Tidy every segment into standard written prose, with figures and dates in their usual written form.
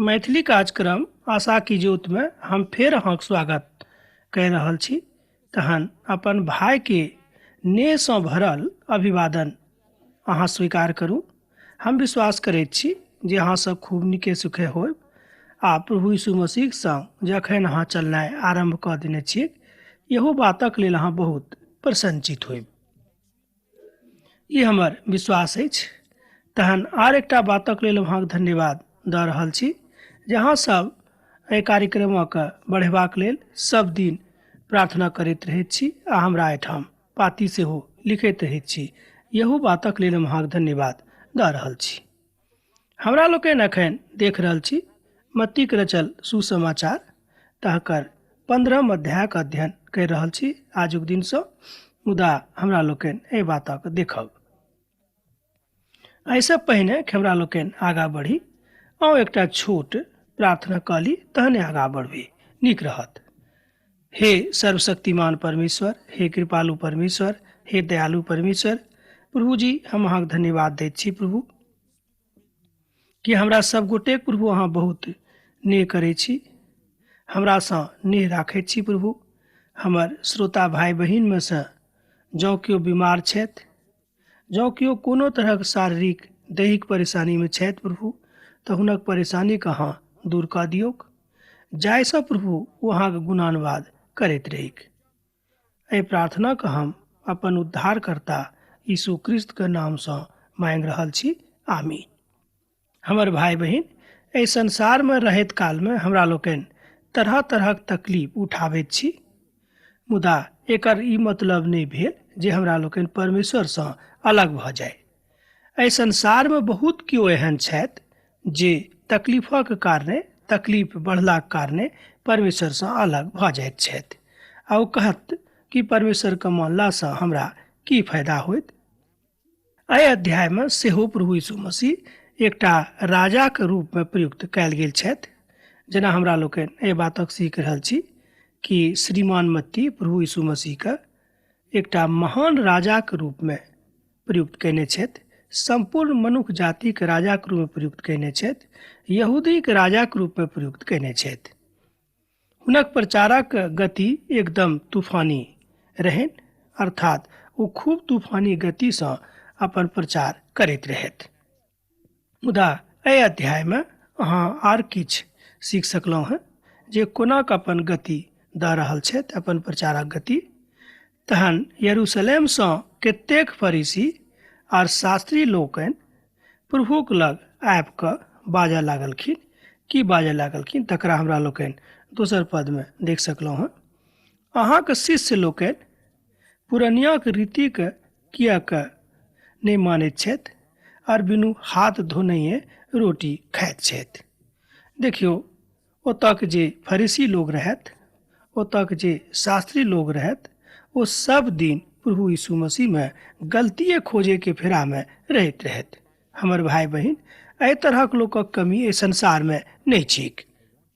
मैथिली कार्यक्रम आशा की ज्योतिमे हम फेर अहाँके स्वागत कहि रहल छी। तहन अपन भाइके नेहसँ भरल अभिवादन अहाँ स्वीकार करू। हम विश्वास करैत छी जे अहाँ सब खूब नीके सुखे होयब आ प्रभु यीशु मसीहक संग जखन अहाँ चलनाइ आरम्भ कऽ देने छियै, इहो बातक लेल अहाँ बहुत प्रसन्नचित होयब, ई हमर विश्वास अछि। तहन आर एकटा बातक लेल हम अहाँके धन्यवाद दऽ रहल छी जे अहाँ सब एहि कार्यक्रमक बढ़ेबाक लेल सब दिन प्रार्थना करैत रहैत छी आ हमरा एहिठाम पाती सेहो लिखैत रहैत छी। इहो बातक लेल हम अहाँके धन्यवाद दऽ रहल छी। हमरा लोकनि एखन देख रहल छी मत्तीक रचल सुसमाचार तहकर 15 अध्यायक अध्ययन करि रहल छी आजुक दिनसँ। मुदा हमरा लोकनि एहि बातक देखब। एहिसँ पहिने हमरा लोकनि आगाँ बढ़ी, आउ एकटा छोट प्रार्थना कऽ ली, तहने आगाँ बढ़बी, नीक रहत। हे सर्वशक्तिमान परमेश्वर, हे कृपालु परमेश्वर, हे दयालु परमेश्वर प्रभु जी, हम अहाँके धन्यवाद दैत छी प्रभु कि हमरा सब गोटेक प्रभु अहाँ बहुत नेह करै छी, हमरासँ नेह राखैत छी प्रभु। हमर श्रोता भाइ बहिनमे सँ जँ केओ बीमार छथि, जँ केओ कोनो तरहक शारीरिक दैहिक परेशानीमे छथि प्रभु, तऽ हुनक परेशानीके अहाँ दूर कऽ दियौक, जाहिसँ प्रभु ओ अहाँके गुणानुवाद करैत रहैक। एहि प्रार्थनाके हम अपन उद्धारकर्ता यीशु क्रिस्तके नामसँ माँगि रहल छी, आमीन। हमर भाइ बहिन, एहि संसारमे रहैत कालमे हमरा लोकनि तरह तरहक तकलीफ उठाबैत छी, मुदा एकर ई मतलब नहि भेल जे हमरा लोकनि परमेश्वरसँ अलग भऽ जाइ। एहि संसारमे बहुत केओ एहन छथि जे तकलीफक कारणे, तकलीफ बढ़लाक कारणे परमेश्वरसँ अलग भऽ जाइत छथि आ ओ कहत कि परमेश्वरके मानलासँ हमरा की फायदा होइत। एहि अध्यायमे सेहो प्रभु यीशु मसीह एकटा राजाक रूपमे प्रयुक्त कयल गेल छथि। जेना हमरा लोकनि एहि बातक सीख रहल छी कि श्रीमान मत्ती प्रभु यीशु मसीहके एकटा महान राजाक रूपमे प्रयुक्त कयने छथि, सम्पूर्ण मनुख जातिक राजाक रूपमे प्रयुक्त कयने छथि, यहूदीक राजाक रूपमे प्रयुक्त कयने छथि। हुनक प्रचारक गति एकदम तूफानी रहनि, अर्थात ओ खूब तूफानी गतिसँ अपन प्रचार करैत रहथि। मुदा एहि अध्यायमे अहाँ आर किछु सीख सकलहुँ हेँ जे कोना कऽ अपन गति दऽ रहल छथि, अपन प्रचारक गति। तहन यरूशलेमसँ कतेक फरीसी आर शास्त्री लोकनि प्रभुक लग आबि कऽ बाजऽ लागलखिन। की बाजऽ लागलखिन तकरा हमरा लोकनि दोसर पदमे देख सकलहुँ हेँ। अहाँके शिष्य लोकनि पुरनियाक रीतिके किएक नहि मानैत छथि आर बिनु हाथ धोनहिए रोटी खाइत छथि? देखियौ, ओतऽके जे फरीसी लोग रहथि, ओतऽके जे शास्त्री लोग रहथि, ओ सब दिन प्रभु यीशु मसीहमे गलतिए खोजैके फेरामे रहैत रहथि। हमर भाइ बहिन, एहि तरहक लोकक कमी एहि संसारमे नहि छैक,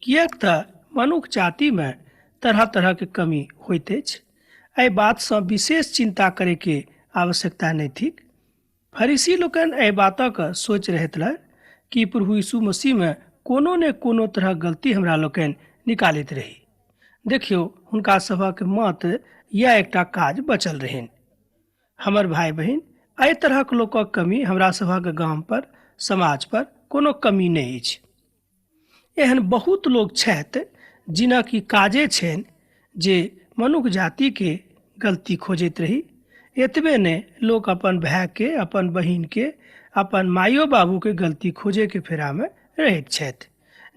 किएक तऽ मनुख जातिमे तरह तरहके कमी होइत अछि। एहि बातसँ विशेष चिन्ता करैके आवश्यकता नहि थिक। फरीसी लोकनि एहि बातक सोचि रहैत रहै कि प्रभु यीशु मसीहमे कोनो ने कोनो तरहक गलती हमरा लोकनि निकालैत रही। देखियौ, हुनका सभक मात्र इएह एकटा काज बचल रहनि। हमर भाइ बहिन, एहि तरहक लोकक कमी हमरा सभक गाम पर, समाज पर कोनो कमी नहि अछि। एहन बहुत लोक छथि जिनक ई काजे छनि जे मनुख जातिके गलती खोजैत रही। एतबे नहि, लोक अपन भायके, अपन बहिनके, अपन माइयो बाबूके गलती खोजैके फेरामे रहैत छथि,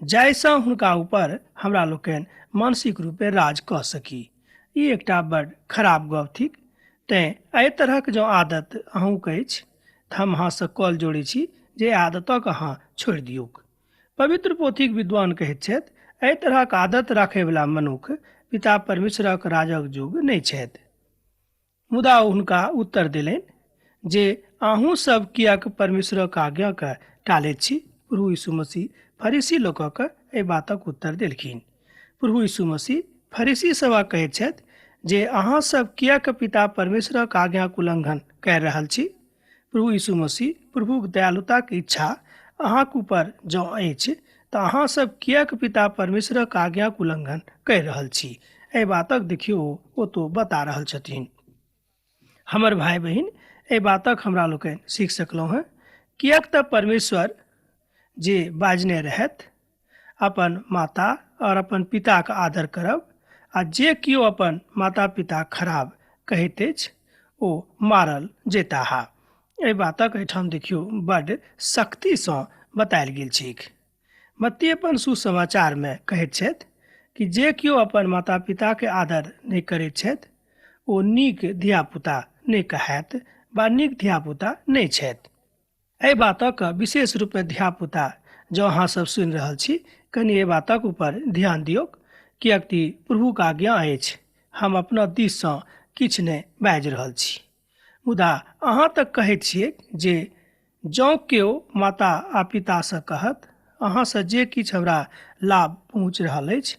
जाहिसँ हुनका ऊपर हमरा लोकनि मानसिक रूपे राज कऽ सकी। ई एकटा बड्ड खराब गप थिक। तेँ एहि तरहक जँ आदत अहूँके अछि तऽ हम अहाँसँ कॉल जोड़ै छी जे आदतक अहाँ छोड़ि दियौक। पवित्र पोथीक विद्वान कहैत छथि, एहि तरहक आदत राखयवला मनुख पिता परमेश्वरक राजक योग्य नहि छथि। मुदा ओ हुनका उत्तर देलनि जे अहूँ सब किएक परमेश्वरक आज्ञाके टालैत छी? प्रभु यीशु मसीह फरीसी लोकक एहि बातक उत्तर देलखिन। प्रभु यीशु मसीह फरीसी सभक कहैत छथि जे अहाँ सब किएक पिता परमेश्वरक आज्ञाक उल्लंघन करि रहल छी? प्रभु यीशु मसीह प्रभुक दयालुताक इच्छा अहाँक ऊपर जँ अछि तऽ अहाँ सब किएक पिता परमेश्वरक आज्ञाक उल्लंघन कहि रहल छी? एहि बातक देखियौ ओ तो बता रहल छथिन। हमर भाय बहिन, एहि बातक हमरा लोकनि सीख सकलहुँ हेँ, किएक तऽ परमेश्वर जे बाजने रहथि, अपन माता और अपन पिताके आदर करब, आ जे केओ अपन माता पिता खराब कहैत अछि ओ मारल जेताह। एहि बातक एहिठाम देखियौ बड्ड सख्तीसँ बतायल गेल छैक। मत्ती अपन सुसमाचारमे कहैत छथि कि जे केओ अपन माता पिताके आदर नहि करैत छथि ओ नीक धियापुता नहि कहायत वा नीक धियापुता नहि छथि। एहि बातक विशेष रूपमे धियापुता जँ अहाँ सब सुनि रहल छी, कनि एहि बातक ऊपर ध्यान दियौक, किएक कि प्रभुक आज्ञा अछि, हम अपना दिससँ किछु नहि बाजि रहल छी। मुदा अहाँ तऽ कहैत छियै जे जँ केओ माता आ पितासँ कहत, अहाँसँ जे किछु हमरा लाभ पहुँच रहल अछि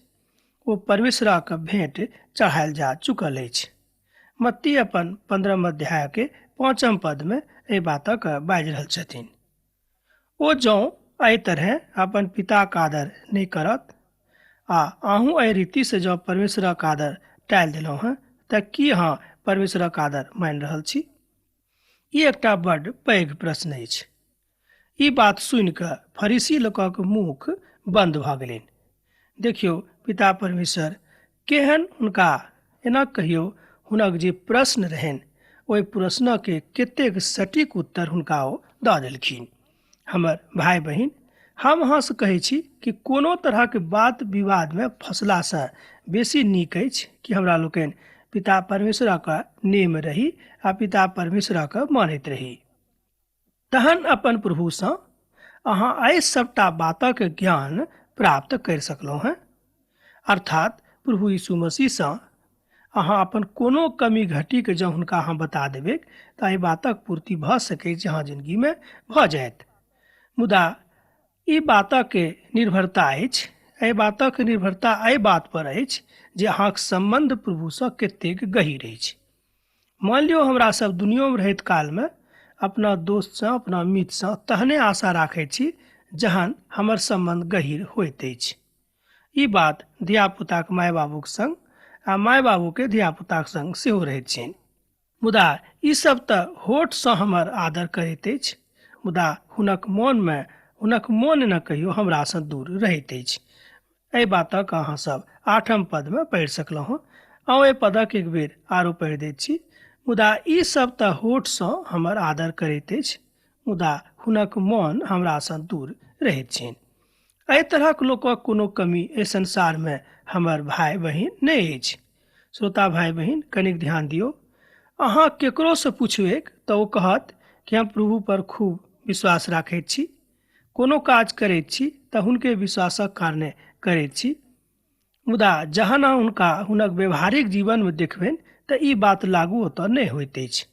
ओ परमेश्वरक भेंट चढ़ायल जा चुकल अछि। मत्ती अपन 15 अध्याय के 5 पद में एहि बातक बाजि रहल छथिन। ओ जँ एहि तरहे अपन पिताक आदर नहि करत आ अहूँ एहि रीतिसँ जँ परमेश्वरक आदर टालि देलहुँ हेँ तऽ की अहाँ परमेश्वरक आदर मानि रहल छी? ई एकटा बड्ड पैघ प्रश्न अछि। ई बात सुनि कऽ फरीसी लोकक मुख बन्द भऽ गेलनि। देखियौ पिता परमेश्वर केहन हुनका एना कहियौ हुनक जे प्रश्न रहनि ओहि प्रश्नके कतेक सटीक उत्तर हुनका ओ दऽ देलखिन। हमर भाय बहिन, हम अहाँसँ कहै छी कि कोनो तरहक बात विवादमे फँसलासँ बेसी नीक अछि कि हमरा लोकनि पिता परमेश्वरक नेम रही आ पिता परमेश्वरक मानैत रही। तहन अपन प्रभुसँ अहाँ एहि सबटा बातक ज्ञान प्राप्त करि सकलहुँ हेँ। अर्थात प्रभु यीशु मसीहसँ अहाँ अपन कोनो कमी घटीके जँ हुनका अहाँ बता देबै तऽ एहि बातक पूर्ति भऽ सकै जे अहाँ जिनगीमे भऽ जायत। मुदा ई बातक निर्भरता अछि, एहि बातक निर्भरता एहि बात पर अछि जे अहाँक सम्बन्ध प्रभुसँ कतेक गहीर अछि। मान लियौ हमरा सब दुनियोमे रहैत कालमे अपना दोस्तसँ अपना मित्रसँ तहने आशा राखैत छी जहन हमर सम्बन्ध गहीर होइत अछि। ई बात धियापुताक माय बाबूक संग आ माय बाबूके धियापुताक संग सेहो रहैत छनि। मुदा ई सब तऽ होठसँ हमर आदर करैत अछि, मुदा हुनक मोनमे हुनक मोन न कहियो हमरासँ दूर रहैत अछि। एहि बातक अहाँ सब 8 पदमे पढ़ि सकलहुँ। अहाँ एहि पदक एक बेर आरो पढ़ि दैत छी। मुदा ई सब तऽ होठसँ हमर आदर करैत अछि, मुदा हुनक मोन हमरासँ दूर रहैत छनि। एहि तरहक लोकक कोनो कमी एहि संसारमे हमर भाय बहिन नहि अछि। श्रोता भाय बहिन, कनिक ध्यान दियौ। अहाँ केकरोसँ पुछबैक तऽ ओ कहत कि हम प्रभु पर खूब विश्वास राखैत छी, कोनो काज करैत छी तऽ हुनके विश्वासक कारणे करैत छी। मुदा जहन अहाँ हुनका हुनक व्यवहारिक जीवनमे देखबनि तऽ ई बात लागू ओतऽ नहि होइत अछि।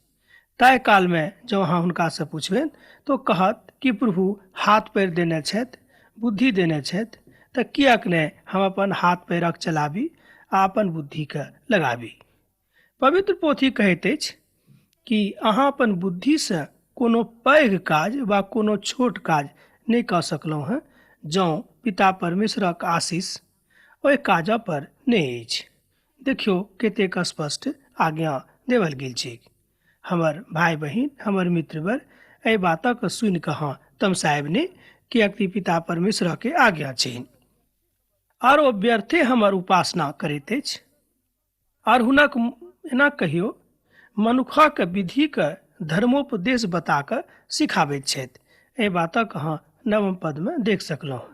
ताहि कालमे जँ अहाँ हुनकासँ पुछबनि तऽ ओ कहत कि प्रभु हाथ पैर देने छथि, बुद्धि देने छथि, तऽ किएक नहि हम अपन हाथ पैरक चलाबी आ अपन बुद्धिके लगाबी। पवित्र पोथी कहैत अछि कि अहाँ अपन बुद्धिसँ कोनो पैघ काज वा कोनो छोट काज नहि कऽ सकलहुँ हेँ जँ पिता परमेश्वरक आशीष ओहि काज पर नहि अछि। देखियौ कतेक स्पष्ट आज्ञा देवल गेल छैक। हमर भाय बहिन, हमर मित्रवर, एहि बातक सुनि कऽ अहाँ तमसायब नहि, किएक कि पिता परमेश्वरके आज्ञा छनि। आर ओ व्यर्थे हमर उपासना करैत अछि। आर हुनक एना कहियो मनुखक विधिके धर्मोपदेश बता कऽ सिखाबैत छथि। एहि बातक अहाँ 9 पदमे देख सकलहुँ।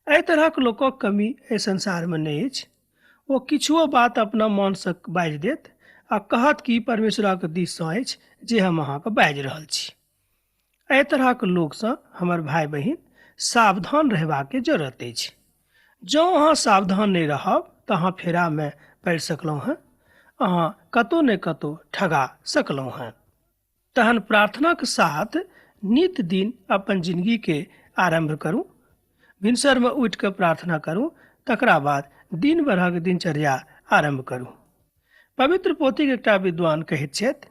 एहि तरहक लोकक कमी एहि संसारमे नहि अछि। ओ किछुओ बात अपना मनसँ बाजि देत आ कहत कि परमेश्वरक दिससँ अछि जे हम अहाँके बाजि रहल छी। एहि तरहक लोकसँ हमर भाय बहिन सावधान रहबाक जरूरत अछि। जँ अहाँ सावधान नहि रहब तऽ अहाँ फेरामे पड़ि सकलहुँ हेँ, अहाँ कतहु ने कतहु ठगा सकलहुँ हेँ। तहन प्रार्थनाक साथ नित दिन अपन जिंदगीके आरम्भ करू। भिनसरमे उठि कऽ प्रार्थना करू, तकरा बाद दिन भरक दिनचर्या आरम्भ करू। पवित्र पोथीक एकटा विद्वान कहैत छथि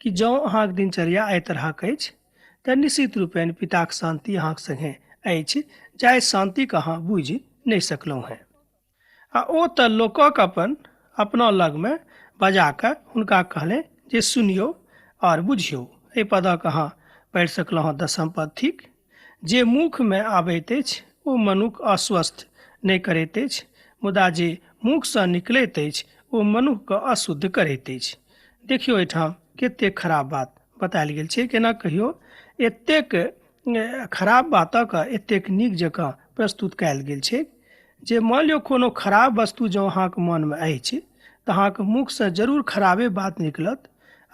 कि जँ अहाँक दिनचर्या एहि तरहक अछि तऽ निश्चित रूपेण पिताक शान्ति अहाँक संगे अछि, जाहि शान्तिके अहाँ बुझि नहि सकलहुँ हेँ। आ ओ तऽ लोकक अपन अपना लगमे बजा कऽ हुनका कहलनि जे सुनियौ आओर बुझियौ। एहि पदक अहाँ पढ़ि सकलहुँ हँ, 10 पद थिक। जे मुखमे आबैत अछि ओ मनुख अस्वस्थ नहि करैत अछि, मुदा जे मुखसँ निकलैत अछि ओ मनुखके अशुद्ध करैत अछि। देखियौ एहिठाम कतेक खराब बात बतायल गेल छै। केना कहियौ एतेक खराब बातक एतेक नीक जकाँ प्रस्तुत कयल गेल छै जे मान लियौ कोनो खराब वस्तु जँ अहाँके मनमे अछि तऽ अहाँके मुखसँ जरूर खराबे बात निकलत,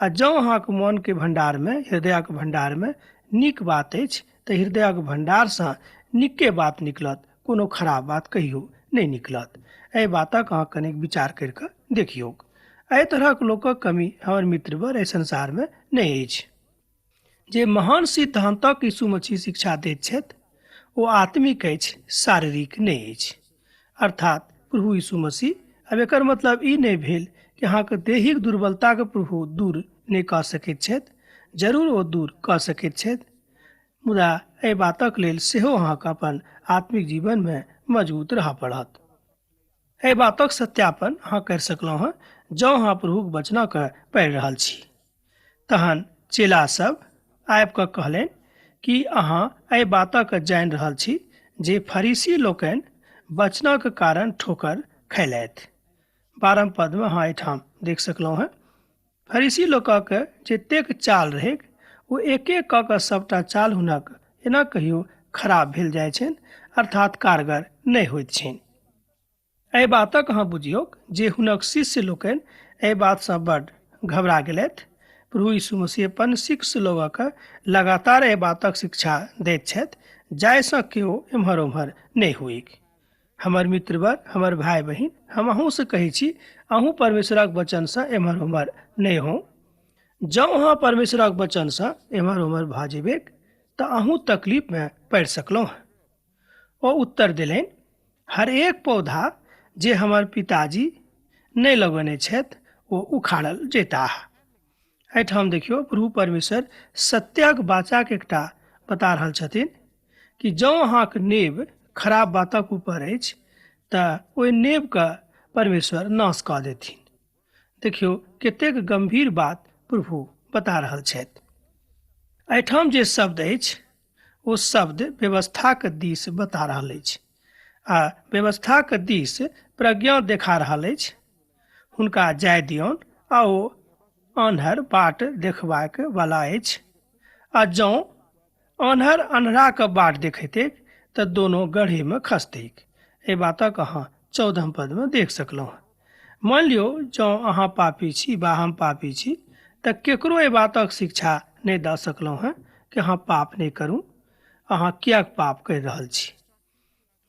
आ जँ अहाँके मनके भण्डारमे, हृदयके भण्डारमे नीक बात अछि तऽ हृदयके भण्डारसँ नीके बात निकलत, कोनो खराब बात कहियो नहि निकलत। एहि बातक अहाँ कनेक विचार करि कऽ देखियौ। एहि तरहक लोकक कमी हमर मित्रवर एहि संसारमे नहि अछि। जे महान सिद्धान्तक यीशु मसीह शिक्षा दैत छथि ओ आत्मिक अछि, शारीरिक नहि अछि। अर्थात प्रभु यीशु मसीह, आब एकर मतलब ई नहि भेल कि अहाँके दैहिक दुर्बलताके प्रभु दूर नहि कऽ सकैत छथि, जरूर ओ दूर कऽ सकैत छथि, मुदा एहि बातक लेल सेहो अहाँके अपन आत्मिक जीवनमे मजबूत रहय पड़त। एहि बातक सत्यापन अहाँ करि सकलहुँ हँ जँ अहाँ प्रभुक वचनके पढ़ि रहल छी। तहन चेला सब आबि कऽ कहलनि कि अहाँ एहि बातक जानि रहल छी जे फरीसी लोकनि वचनक कारण ठोकर खयलथि। 12 पदमे अहाँ एहिठाम देख सकलहुँ हँ फरीसी लोकक जतेक चाल रहैक ओ एक एक कऽ कऽ सभटा चाल हुनक एना कहियो खराब भेल जाइ छनि, अर्थात कारगर नहि होइत छनि। एहि बातक अहाँ बुझियौक जे हुनक शिष्य लोकनि एहि बातसँ बड्ड घबरा गेलथि। प्रभु यीशु मसीह अपन शिष्य लोकक लगातार एहि बातक शिक्षा दैत छथि जाहिसँ केओ एम्हर ओम्हर नहि होइक। हमर मित्रवर, हमर भाय बहिन, हम अहूँसँ कहै छी अहूँ परमेश्वरक वचनसँ एम्हर ओम्हर नहि होउ। जँ अहाँ परमेश्वरक वचनसँ एम्हर ओम्हर भऽ जेबैक तऽ अहूँ तकलीफमे पड़ि सकलहुँ। ओ उत्तर देलनि, हर एक पौधा जे हमर पिताजी नहि लगौने छथि ओ उखाड़ल जेताह। एहिठाम देखियौ प्रभु परमेश्वर सत्यक बाचाके एकटा बता रहल छथिन कि जँ अहाँके नेब खराब बातक ऊपर अछि तऽ ओहि नेबके परमेश्वर नाश कऽ देथिन। देखियौ कतेक गंभीर बात प्रभु बता रहल छथि। एहिठाम जे शब्द अछि ओ शब्द व्यवस्थाक दिस बता रहल अछि आ व्यवस्थाक दिस प्रज्ञा देखा रहल अछि। हुनका जाय दियौन आ ओ आन्हर बाट देखबाक वाला अछि, आ जँ आन्हर अन्हराके बाट देखेतैक तऽ दोनो गढ़ेमे खसतैक। एहि बातक अहाँ 14 पदमे देख सकलहुँ। मान लियौ जँ अहाँ पापी छी वा हम पापी छी तऽ केकरो एहि बातक शिक्षा नहि दऽ सकलहुँ हँ कि अहाँ पाप नहि करू, अहाँ किएक पाप करि रहल छी।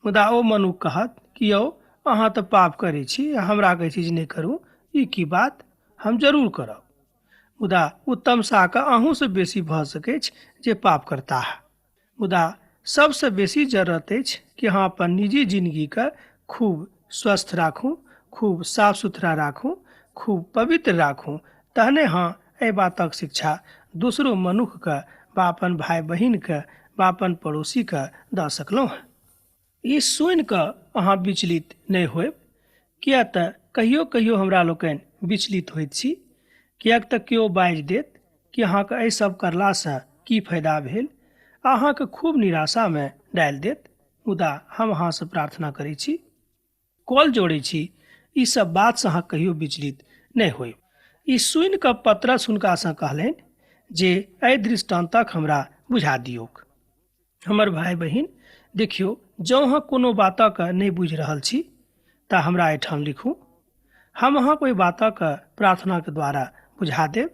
मुदा ओ मनुख कहत कि यौ अहाँ तऽ पाप करै छी, हमरा कहै छी जे नहि करू, ई की बात, हम जरूर करब। मुदा ओ तमसा कऽ अहूँसँ बेसी भऽ सकैछ जे पाप करताह। मुदा सबसँ बेसी जरूरत अछि कि अहाँ अपन निजी जिंदगीके खूब स्वस्थ राखू, खूब साफ सुथरा राखू, खूब पवित्र राखू, तहने अहाँ एहि बातक शिक्षा दोसरो मनुखके वा अपन भाय बहिनके वा अपन पड़ोसीके दऽ सकलहुँ। ई सुनि कऽ अहाँ विचलित नहि होयब, किया तऽ कहियो कहियो हमरा लोकनि विचलित होइत छी, किएक तऽ केओ बाजि देत कि अहाँके एहि सब करलासँ की फायदा भेल आ अहाँके खूब निराशामे डालि देत। मुदा हम अहाँसँ प्रार्थना करै छी, कॉल जोड़ै छी, ई सब बातसँ अहाँ कहियो विचलित नहि होयब। ई सुनि कऽ पतरस हुनकासँ कहलनि जे एहि दृष्टान्तक हमरा बुझा दियौक। हमर भाय बहिन देखियौ, जँ अहाँ कोनो बातक नहि बुझि रहल छी तऽ हमरा एहिठाम लिखू, हम अहाँके ओहि बातक प्रार्थनाके द्वारा बुझा देब,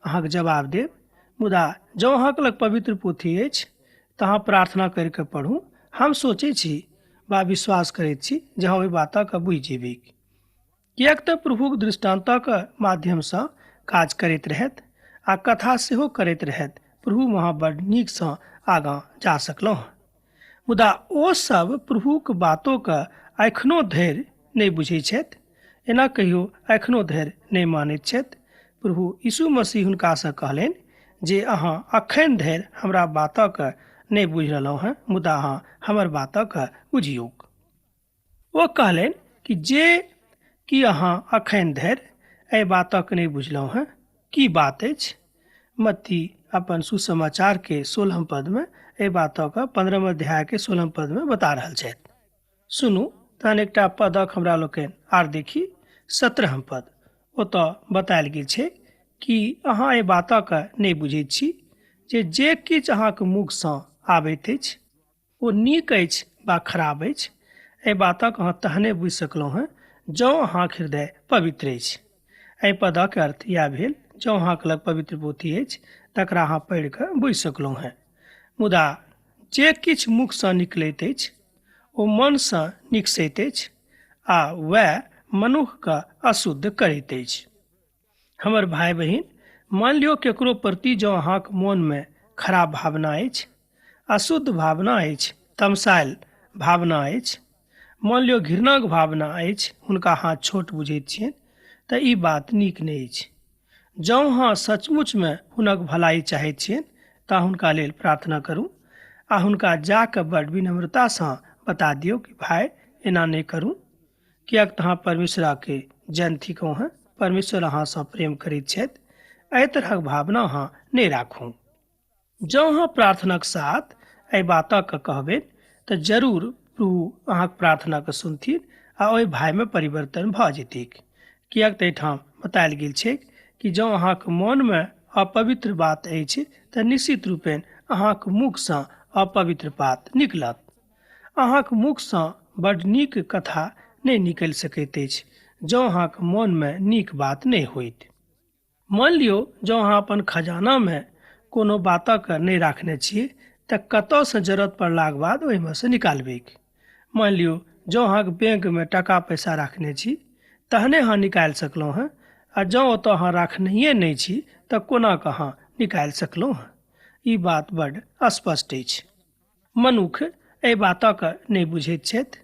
अहाँके जवाब देब। मुदा जँ अहाँके लग पवित्र पोथी अछि तऽ अहाँ प्रार्थना करिके पढ़ू। हम सोचै छी वा विश्वास करैत छी जे अहाँ ओहि बातक बुझि जेबै, किएक तऽ प्रभुक दृष्टान्तक माध्यमसँ काज करैत रहथि आ कथा सेहो करैत रहथि। प्रभु वहाँ बड नीकसँ आगाँ जा सकलहुँ। मुदा ओ सब प्रभुक बातोके एखनो धरि नहि बुझै छथि, एना कहियो एखनो धरि नहि मानैत छथि। प्रभु यीशु मसीह हुनकासँ कहलनि जे अहाँ अखन धरि हमरा बातक नहि बुझि रहलहुँ हेँ, मुदा अहाँ हमर बातक बुझियौक। ओ कहलनि कि जे कि अहाँ अखन धरि एहि बातक नहि बुझलहुँ हेँ, की बात अछि? मत्ती अपन सुसमाचार के 16 पद में एहि बातक 15 अध्याय के 16 पद में बता रहल छथि। सुनू तहन एकटा पदक हमरा लोकनि आर देखी, 17 पद। ओतऽ बतायल गेल छै कि अहाँ एहि बातक नहि बुझैत छी जे जे किछु अहाँके मुखसँ आबैत अछि ओ नीक अछि वा खराब अछि। एहि बातक अहाँ तहने बुझि सकलहुँ हेँ जँ अहाँक हृदय पवित्र अछि। एहि पदक अर्थ इएह भेल, जँ अहाँके लग पवित्र पोथी अछि तकरा अहाँ पढ़ि कऽ बुझि सकलहुँ हेँ। मुदा जे किछु मुखसँ निकलैत अछि ओ मनसँ निकसैत अछि आ वएह मनुखके अशुद्ध करैत अछि। हमर भाय बहिन, मान लियौ केकरो प्रति जँ अहाँक मोनमे खराब भावना अछि, अशुद्ध भावना अछि, तमसायल भावना अछि, मान लियौ घृणाक भावना अछि, हुनका अहाँ छोट बुझैत छियनि, तऽ ई बात नीक नहि अछि। जँ अहाँ सचमुचमे हुनक भलाई चाहैत छियनि तऽ हुनका लेल प्रार्थना करू आ हुनका जाकऽ बड़ विनम्रतासँ बता दियौ कि भाय एना नहि करू, किएक तऽ अहाँ परमेश्वरके जन थिकहुँ हेँ, परमेश्वर अहाँसँ प्रेम करैत छथि। एहि तरहक भावना अहाँ नहि राखू। जँ अहाँ प्रार्थनाक साथ एहि बातक कहबै तऽ जरूर प्रभु अहाँक प्रार्थनाके सुनथिन आ ओहि भायमे परिवर्तन भऽ जेतैक। किएक तऽ एहिठाम बतायल गेल छै कि जँ अहाँक मोनमे अपवित्र बात अछि तऽ निश्चित रूपेण अहाँक मुखसँ अपवित्र बात निकलत। अहाँक मुखसँ बड नीक कथा नहि निकलि सकैत अछि जँ अहाँक मोनमे नीक बात नहि होइत। मान लियौ जँ अहाँ अपन खजानामे कोनो बातक नहि राखने छी तऽ कतऽसँ जरूरत पड़लाक बाद ओहिमे सँ निकालबैक। मान लियौ जँ अहाँके बैंकमे टाका पैसा राखने छी तहने अहाँ निकालि सकलहुँ हेँ, आ जँ ओतऽ अहाँ राखनहिए नहि छी तऽ कोना कऽ अहाँ निकालि सकलहुँ हेँ? ई बात बड स्पष्ट अछि। मनुख एहि बातक नहि बुझैत छथि।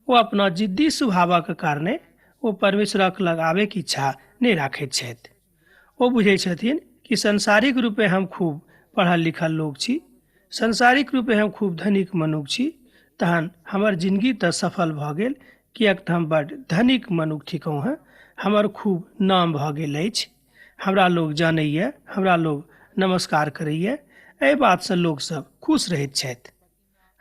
ओ अपना जिद्दी स्वभावक कारणे ओ परमेश्वरक लग आबैके इच्छा नहि राखैत छथि। ओ बुझै छथिन कि सांसारिक रूपे हम खूब पढ़ल लिखल लोक छी, सांसारिक रूपे हम खूब धनिक मनुख छी, तहन हमर जिनगी तऽ सफल भऽ गेल, किएक तऽ हम बड धनिक मनुख थिकहुँ हेँ, हमर खूब नाम भऽ गेल अछि, हमरा लोग जानैए, हमरा लोग नमस्कार करैए। एहि बातसँ लोकसभ खुश रहैत छथि।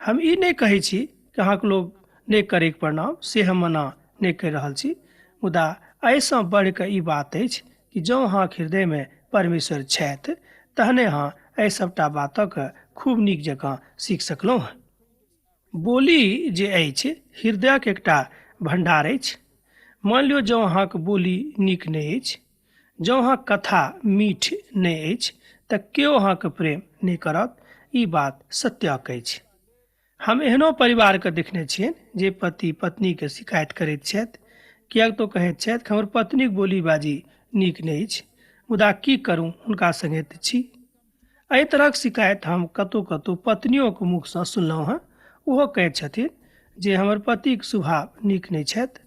हम ई नहि कहै छी कि अहाँके लोग नहि करैके प्रणाम, से हम मना नहि करि रहल छी, मुदा एहिसँ बढ़िकऽ ई बात अछि कि जँ अहाँके हृदयमे परमेश्वर छथि तहने अहाँ एहि सभटा बातक खूब नीक जकाँ सीख सकलहुँ हँ। बोली जे अछि हृदयक एकटा भण्डार अछि। मान लियौ जँ अहाँके बोली नीक नहि अछि, जँ अहाँक कथा मीठ नहि अछि तऽ केओ अहाँके प्रेम नहि करत। ई बात सत्यक अछि। हम एहनो परिवारके देखने छियनि जे पति पत्नीके शिकायत करैत छथि, किएक तऽ ओ कहैत छथि कि हमर पत्नीक बोली बाजी नीक नहि अछि, मुदा की करू, हुनका सङ्गे तऽ छी। एहि तरहक शिकायत हम कतहु कतहु पत्नियोके मुखसँ सुनलहुँ हेँ। ओहो कहैत छथिन जे हमर पतिक स्वभाव नीक नहि छथि,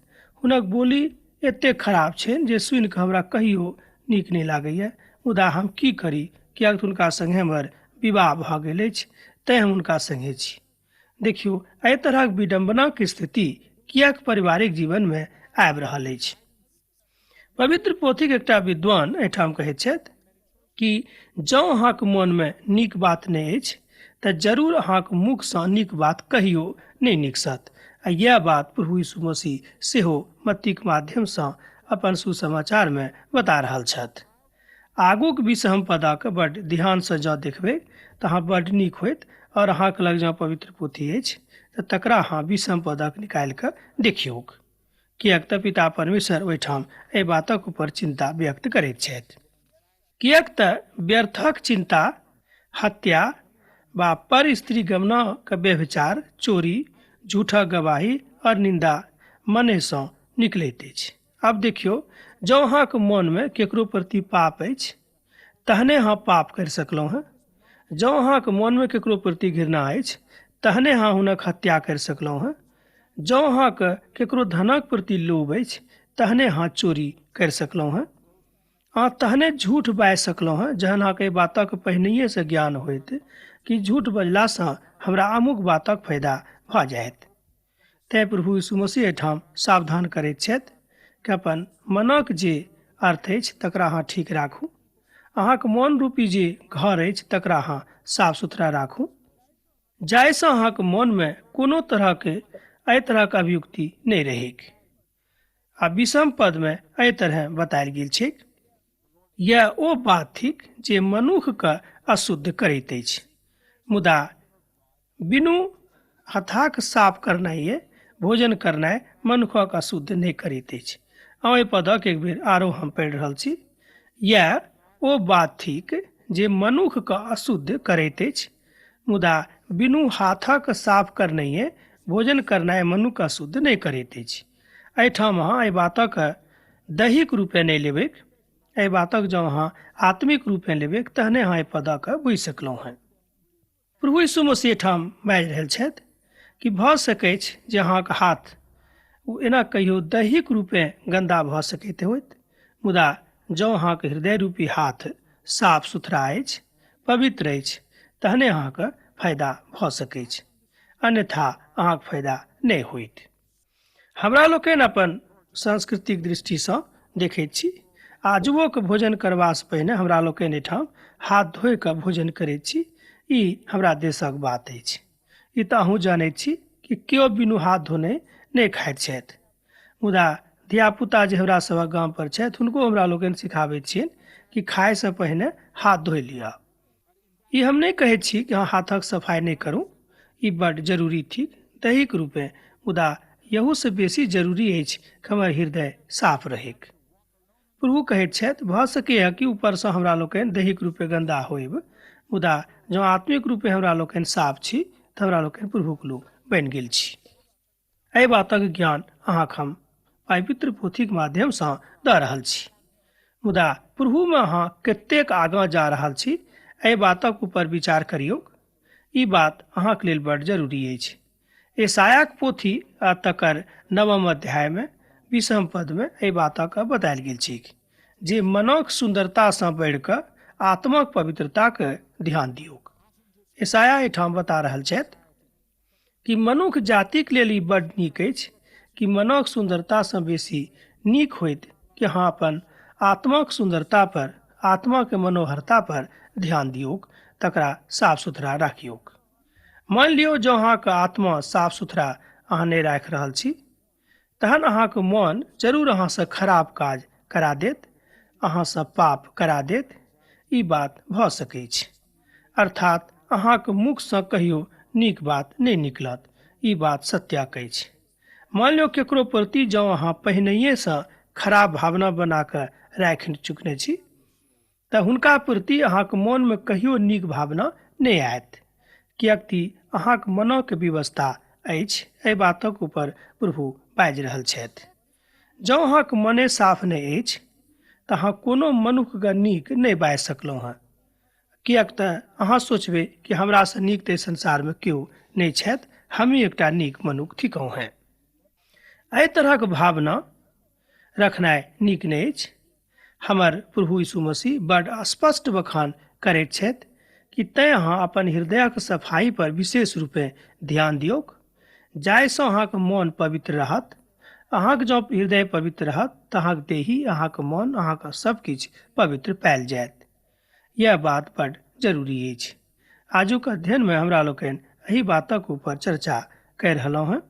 हुनक बोली एतेक खराब छनि जे सुनिकऽ हमरा कहियो नीक नहि लागैए, मुदा हम की करी, किएक तऽ हुनका सङ्गे हमर विवाह भऽ गेल अछि, तैँ हम हुनका सङ्गे छी। देखियौ एहि तरहक विडम्बनाक स्थिति किएक पारिवारिक जीवनमे आबि रहल अछि। पवित्र पोथीक एकटा विद्वान एहिठाम कहैत छथि कि जँ अहाँके मोनमे नीक बात नहि अछि तऽ जरूर अहाँके मुखसँ नीक बात कहियो नहि निकसत। आ इएह बात प्रभु यीशु मसीह सेहो मत्तीक माध्यमसँ अपन सुसमाचारमे बता रहल छथि। आगूक 20 पदक बड ध्यानसँ जँ देखबै तऽ अहाँ बड नीक होइत, और अहाँके लग जँ पवित्र पोथी अछि तऽ तकरा अहाँ 20 पदक निकालि कऽ देखियौक, किएक तऽ पिता परमेश्वर ओहिठाम एहि बातक ऊपर चिंता व्यक्त करैत छथि। किएक तऽ व्यर्थक चिंता, हत्या वा पर स्त्री गमनाक व्यभिचार, चोरी, झूठक गवाही और निंदा मनेसँ निकलैत अछि। आब देखियौ, जँ अहाँके मोनमे केकरो प्रति पाप अछि तहने अहाँ पाप करि सकलहुँ हेँ। जँ अहाँके मोनमे केकरो प्रति घृणा अछि तहने अहाँ हुनक हत्या करि सकलहुँ हेँ। जँ अहाँके केकरो धनक प्रति लोभ अछि तहने अहाँ चोरी करि सकलहुँ हेँ। अहाँ तहने झूठ बाजि सकलहुँ हेँ जहन अहाँके एहि बातक पहिनहिएसँ ज्ञान होइत कि झूठ बजलासँ हमरा अमुक बातक फायदा भऽ जायत। तेँ प्रभु यीशु मसीह एहिठाम सावधान करैत छथि कि अपन मनक जे अर्थ अछि तकरा अहाँ ठीक राखू। अहाँक मन रूपी जे घर अछि तकरा अहाँ साफ सुथरा राखू, जाहिसँ अहाँक मनमे कोनो तरहके एहि तरहक अभियुक्ति नहि रहैक। आ विषम पदमे एहि तरह बतायल गेल छैक, यैह ओ बात थिक जे मनुखके अशुद्ध करैत अछि, मुदा बिनु हथाक साफ करनाइए भोजन करनाइ मनुखक अशुद्ध नहि करैत अछि। एहि पदक एक बेर आरो हम पढ़ि रहल छी। यैह ओ बात थिक जे मनुखके अशुद्ध करैत अछि, मुदा बिनु हाथक साफ करनाइए भोजन करनाइ मनुख अशुद्ध नहि करैत अछि। एहिठाम अहाँ एहि बातक दैहिक रूपे नहि लेबैक, एहि बातक जँ अहाँ आत्मिक रूपे लेबैक तहने अहाँ एहि पदक बुझि सकलहुँ हेँ। प्रभु यीशु मसीह एहिठाम बाजि रहल छथि कि भऽ सकैछ जे अहाँके हाथ ओ एना कहियो दैहिक रूपे गन्दा भऽ सकैत होइत, मुदा जँ अहाँके हृदय रूपी हाथ साफ सुथरा अछि, पवित्र अछि, तहने अहाँके फायदा भऽ सकैछ, अन्यथा अहाँके फायदा नहि होइत। हमरा लोकनि अपन सांस्कृतिक दृष्टिसँ देखैत छी, आजुओक भोजन करबासँ पहिने हमरा लोकनि एहिठाम हाथ धोइ कऽ भोजन करैत छी। ई हमरा देशक बात अछि। ई तऽ अहूँ जानैत छी कि केओ बिनु हाथ धोने नहि खाइत छथि। मुदा धियापुता जे हमरा सभक गाम पर छथि हुनको हमरा लोकनि सिखाबैत छियनि कि खायसँ पहिने हाथ धोइ लिअ। ई हम नहि कहैत छी कि अहाँ हाथक सफाइ नहि करू, ई बड्ड जरूरी थिक दैहिक रूपेँ, मुदा एहूसँ बेसी जरूरी अछि कि हमर हृदय साफ रहैक। प्रभु कहैत छथि, भऽ सकैए कि ऊपरसँ हमरा लोकनि दैहिक रूपेँ गन्दा होइब, मुदा जँ आत्मिक रूपेँ हमरा लोकनि साफ छी तऽ हमरा लोकनि प्रभुक लोक बनि गेल छी। एहि बातक ज्ञान अहाँक हम पवित्र पोथीक माध्यमसँ दऽ रहल छी। मुदा प्रभुमे अहाँ कतेक आगाँ जा रहल छी एहि बातक ऊपर विचार करियौक। ई बात अहाँक लेल बड्ड जरूरी अछि। यशायाक पोथी आ तकर नवम अध्यायमे 20म पदमे एहि बातक बतायल गेल छैक जे मनक सुन्दरतासँ बढ़ि कऽ आत्माक पवित्रताक ध्यान दियौक। यशाया एहिठाम बता रहल छथि कि मनुख जातिक लेल ई बड्ड नीक अछि कि मनक सुन्दरतासँ बेसी नीक होइत कि अहाँ अपन आत्माक सुन्दरता पर, आत्माके मनोहरता पर ध्यान दियौक, तकरा साफ सुथरा राखियौक। मानि लियौ जँ अहाँके आत्मा साफ सुथरा अहाँ नहि राखि रहल छी तहन अहाँके मन जरूर अहाँसँ खराब काज करा देत, अहाँसँ पाप करा देत। ई बात भऽ सकैछ। अर्थात अहाँके मुखसँ कहियो नीक बात नहि निकलत। ई बात सत्यक अछि। मानि लियौ केकरो प्रति जँ अहाँ पहिनहिएसँ खराब भावना बना कऽ राखि चुकने छी तऽ हुनका प्रति अहाँके मोनमे कहियो नीक भावना नहि आयत, किएक अहाँके मनक व्यवस्था अछि। एहि बातक ऊपर प्रभु बाजि रहल छथि। जँ अहाँके मने साफ नहि अछि तऽ अहाँ कोनो मनुखके नीक नहि बाजि सकलहुँ हेँ, किएक तऽ अहाँ सोचबै कि हमरासँ नीक तऽ संसारमे केओ नहि छथि, हमही एकटा नीक मनुख थिकहुँ हेँ। एहि तरहक भावना रखनाइ नीक नहि अछि। हमर प्रभु यीशु मसीह बड्ड स्पष्ट बखान करैत छथि कि तैँ अहाँ अपन हृदयक सफाई पर विशेष रूपेँ ध्यान दियौक, जाहिसँ अहाँके मन पवित्र रहत। अहाँके जँ हृदय पवित्र रहत तऽ अहाँके देही, अहाँके मन, अहाँके सब किछु पवित्र पायल जायत। यह बात बड्ड जरूरी अछि। आजुक अध्ययनमे हमरा लोकनि एहि बातक ऊपर चर्चा करि रहलहुँ हेँ।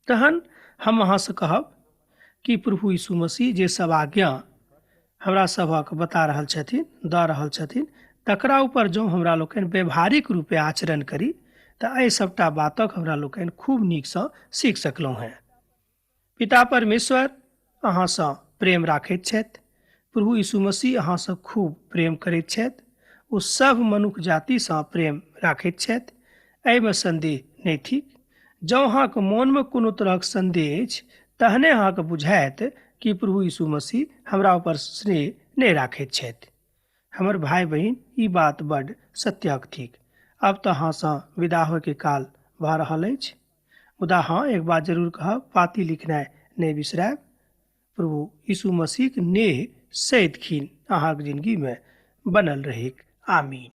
तहन हम अहाँसँ कहब कि प्रभु यीशु मसीह जे सब आज्ञा हमरा सभक बता रहल छथिन, दऽ रहल छथिन, तकरा ऊपर जँ हमरा लोकनि व्यवहारिक रूपे आचरण करी तऽ एहि सबटा बातक हमरा लोकनि खूब नीकसँ सीख सकलहुँ हेँ। पिता परमेश्वर अहाँसँ प्रेम राखैत छथि। प्रभु यीशु मसीह अहाँसँ खूब प्रेम करैत छथि। ओ सभ मनुख जातिसँ प्रेम राखैत छथि, एहिमे सन्देह नहि थिक। जँ अहाँके मोनमे कोनो तरहक सन्देह अछि तहने अहाँके बुझायत कि प्रभु यीशु मसीह हमरा ऊपर स्नेह नहि राखैत छथि। हमर भाय बहिन, ई बात बड्ड सत्यक थिक। अब तऽ अहाँसँ विदा होयके काल भऽ रहल अछि, मुदा हँ, एक बात जरूर कहब, पाती लिखनाइ नहि बिसरायब। प्रभु यीशु मसीहक नेह सदिखिन अहाँक जिंदगीमे बनल रहैक। आमीन।